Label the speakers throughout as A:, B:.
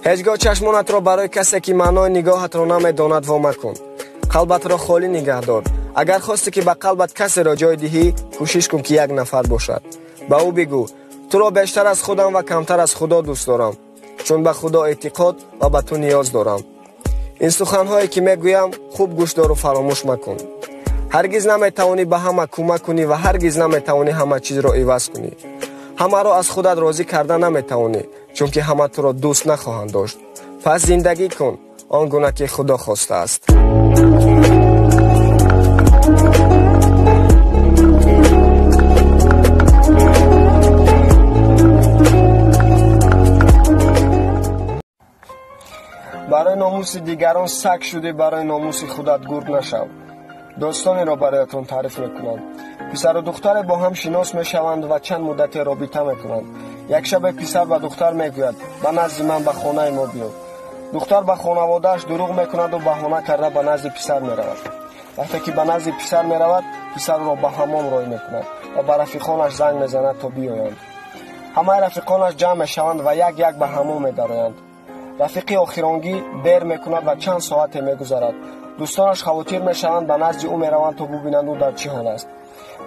A: Ҳеҷ гоҳ чашмонатро барои касе, ки маънои нигоҳатро намедонад, во макун. Қалбатро холӣ нигаҳ дор. Агар хостӣ, ки ба қалбат касеро ҷой диҳӣ, кӯшиш кун, ки як нафар бошад. Ба ӯ бигӯ: туро бештар аз худам ва камтар аз Худо дӯст дорам, чун ба Худо эътиқод ва ба ту ниёз дорам. Ин суханҳое, ки мегӯям, хуб гӯш дору фаромӯш макун. Ҳаргиз наметавонӣ ба ҳама кӯмак кунӣ ва ҳаргиз наметавонӣ ҳама чизро иваз кунӣ. Ҳамаро аз худат розӣ карда наметавонӣ, чунки ҳама туро дӯст нахоҳанд дошт. Пас зиндагӣ кун он гуна, ки Худо хостааст. Барои номуси дигарон саг шудӣ, барои номуси худат гург нашав. Достонеро бароятон таъриф мекунам. Писару духтаре бо ҳам шинос мешаванд ва чанд муддате робита мекунанд. Як шабе писар ба духтар мегӯяд: ба назди ман, ба хонаи мо биё. Духтар ба хонаводааш дурӯғ мекунаду баҳона карда ба назди писар меравад. Вақте ки ба назди писар меравад, писарро ба ҳамом рой мекунад ва ба рафиқонаш занг мезанад, то биёянд. Ҳамаи рафиқонаш ҷамъ мешаванд ва як як ба ҳамом медароянд. Рафиқи охиронгӣ дер мекунад ва чанд соате мегузарад. Дӯстонаш хавотир мешаванд, ба назди ӯ мераванд, то бубинанд, ӯ дар чӣ ҳол аст.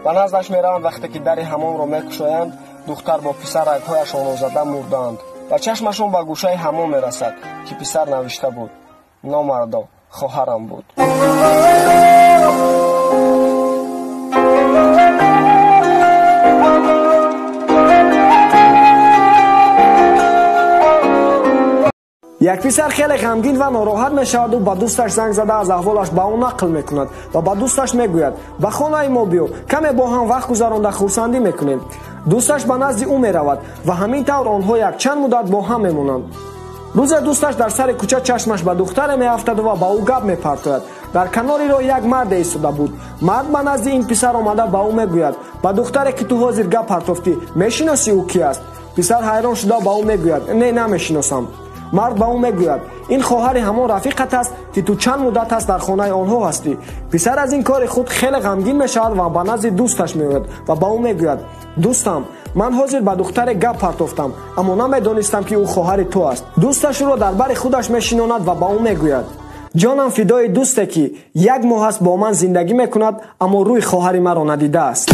A: Ба наздаш мераванд. Вақте ки дари ҳамомро мекушоянд, духтар бо писар рагҳояшонро зада мурдаанд ва чашмашон ба гӯшаи ҳамом мерасад, ки писар навишта буд: номардо, хоҳарам буд. Як писар хеле ғамгин ва нороҳат мешаваду ба дӯсташ занг зада, аз аҳволаш ба ӯ нақл мекунад ва ба дӯсташ мегӯяд: ба хонаи мо биё, каме бо ҳам вақт гузаронда хурсандӣ мекунем. Дӯсташ ба назди ӯ меравад ва ҳамин тавр онҳо якчанд муддат бо ҳам мемонанд. Рӯзе дӯсташ дар сари кӯча чашмаш ба духтаре меафтаду ва ба ӯ гап мепартояд. Дар канори роҳ як марде истода буд. Мард ба назди ин писар омада, ба ӯ мегӯяд: ба духтаре, ки ту ҳозир гап партофтӣ, мешиносӣ, ӯ ки аст? Писар ҳайрон шуда ба ӯ мегӯяд: не, намешиносам. Мард ба ӯ мегӯяд: ин хоҳари ҳамон рафиқат аст, ки ту чанд муддат аст дар хонаи онҳо ҳастӣ. Писар аз ин кори худ хеле ғамгин мешавад ва ба назди дӯсташ меояд ва ба ӯ мегӯяд: дӯстам, ман ҳозир ба духтаре гап партофтам, аммо намедонистам, ки ӯ хоҳари ту аст. Дӯсташ ӯро дар бари худаш мешинонад ва ба ӯ мегӯяд: ҷонам фидои дӯсте, ки як моҳ аст бо ман зиндагӣ мекунад, аммо рӯи хоҳари маро надидааст.